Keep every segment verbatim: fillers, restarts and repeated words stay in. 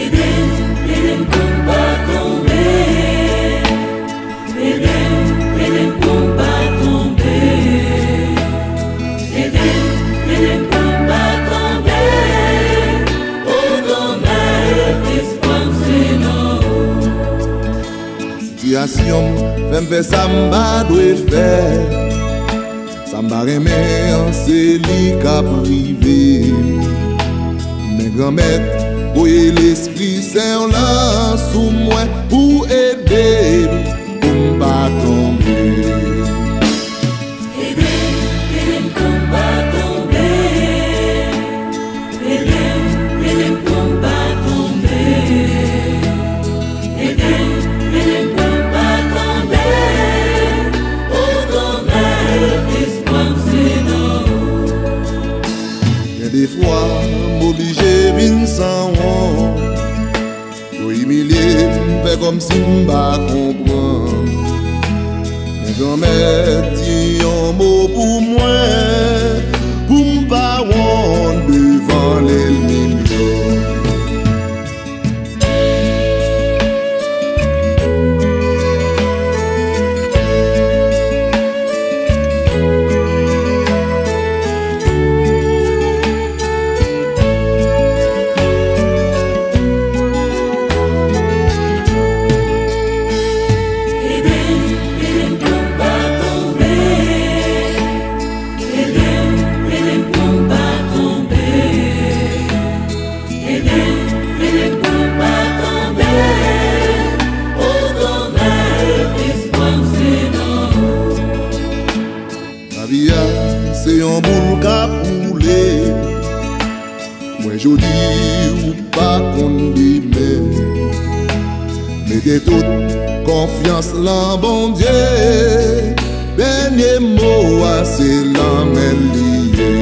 Ede m, ede m pou m pa tonbe. Ede m, ede m pou m pa tonbe. Ede m, ede m pou m pa tonbe. O Granmèt, espwa m se nan ou. Sitiyasyon m fè m fè sa m pa dwe fè. Sa m pa renmen an, se li k ap rive. Men Granmèt, voye Lespri Sen w lan sou mwen pou ede m, pou m pa tonbe. Ede m, ede m pou m pa tonbe. Ede m, ede m pou m pa tonbe. Ede m, ede m pou m pa tonbe. O Granmèt, espwa m se nan ou. Gen de fwa, m oblije vin sanwont. Yo imilye m, fè kòmsi m pa konprann. Men Granmèt di yon mo pou mwen, pou m pa wont devan lènmi m yo. Ede m, ede m pou m pa tonbe. Ede m, ede m pou m pa tonbe. Ede m, ede m pou m pa tonbe. O Granmèt, espwa m se nan ou. Lavi a se yon boul k ap woule. Mwen jodi, ou pa konn demen. Mete tout konfyans lan Bondye. Dènye mo a se lan men l li ye.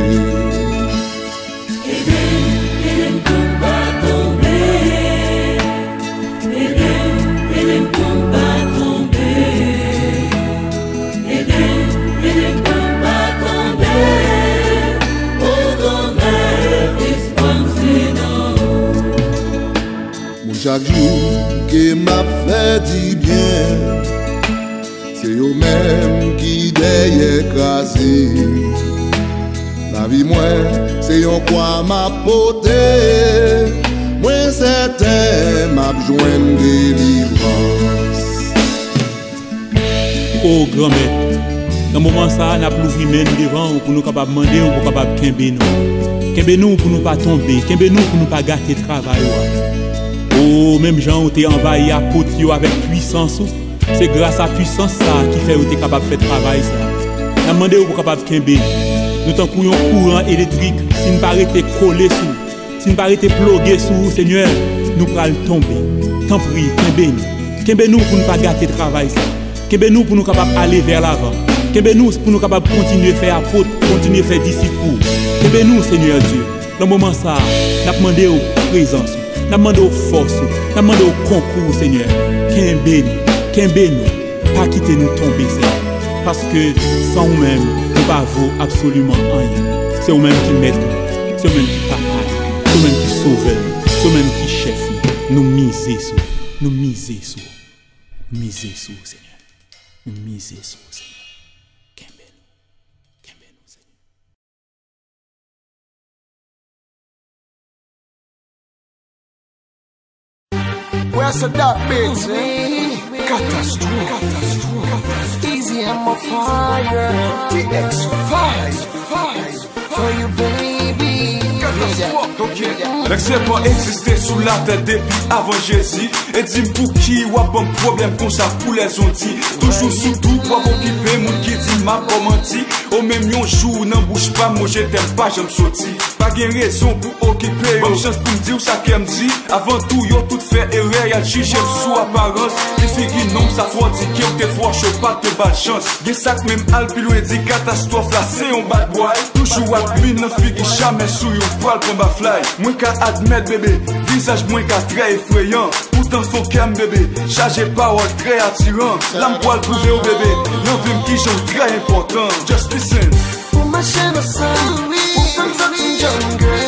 Ede m, ede m pou m pa tonbe. Ede m, ede m pou m pa tonbe. Ede m, ede m pou m pa tonbe. O Granmèt, espwa m se nan ou. Moun chak jou ke m ap fè dibyen, se yo menm ki dèyè kraze. Lavi mwen se yon kwa m ap pote. Mwen sèten m ap jwenn delivrans. O Granmèt, nan moman sa a, n ap louvri men n devan w pou nou kapab mande w pou w kapab kenbe nou. Kenbe nou pou nou pa tonbe. Kenbe nou pou nou pa gate travay ou a. O, menm jan w te anvayi apot yo avèk pwisans ou, se gras a pwisans sa a ki fè yo te kapab fè travay sa a. N ap mande w pou w kapab kenbe nou. Nou tankou yon kouran elektrik, si n pa rete kole sou ou, si n pa rete ploge sou ou, Senyè, nou pral tonbe. Tanpri, kenbe nou. Kenbe nou pou n pa gate travay sa. Kenbe nou pou nou kapab ale vè lavan. Kenbe nou pou nou kapab kontinye fè apot, kontinye fè disip ou. Kenbe nou, Senyè Dye. Nan moman sa a, n ap mande w prezans ou. N ap mande w fòs ou. N ap mande w konkou ou, Senyè. Kenbe nou. Kenbe nou. Pa kite nou tonbe, Senyè. Paske san ou menm, nou pa vo absoliman anyen. Se ou menm ki mèt nou. Se ou menm ki papa nou. Se ou menm ki sovè nou. Se ou menm ki chèf nou. Nou mize sou ou. Nou mize sou ou. Nou mize sou ou, Senyè. Nou mize sou ou, Senyè. Kenbe nou. Kenbe nou, Senyè. Where's the dark beats? Katastwòf. Easy, I'm on fire. T X five. For you, baby. Katastwòf, ok. Nèg se pa egziste sou latè depi avan Jezi. E di m pouki w ap ban m pwoblèm konsa pou lèzondi. Toujou sou doub w ap okipe moun ki di m ap ba w manti. O menm yon jou nan bouch pa m mo je t'aime pa janm soti. Pa gen rezon pou okipe yo. Ban m chans pou m di w sa kè m di. Avan tou yo tout fè erè, y al jije m sou aparans. Li figi nonm sa twò di ke w te twò cho, pa te ba l chans. Gen sa k menm al pi lwen di katastwòf la se yon bad bòy. Toujou admin nan figi jamè sou yon pral pran baflay. Mwen ka admèt bebe, vizaj mwen ka trè efreyan. Poutan fon kè m bebe, chaje pawòl trè atiran. La m pral pwouve w bebe, nan vi m kijan w trè enpòtan. Just listen. Ou mache nan san, ou fè m santi m jèn girl.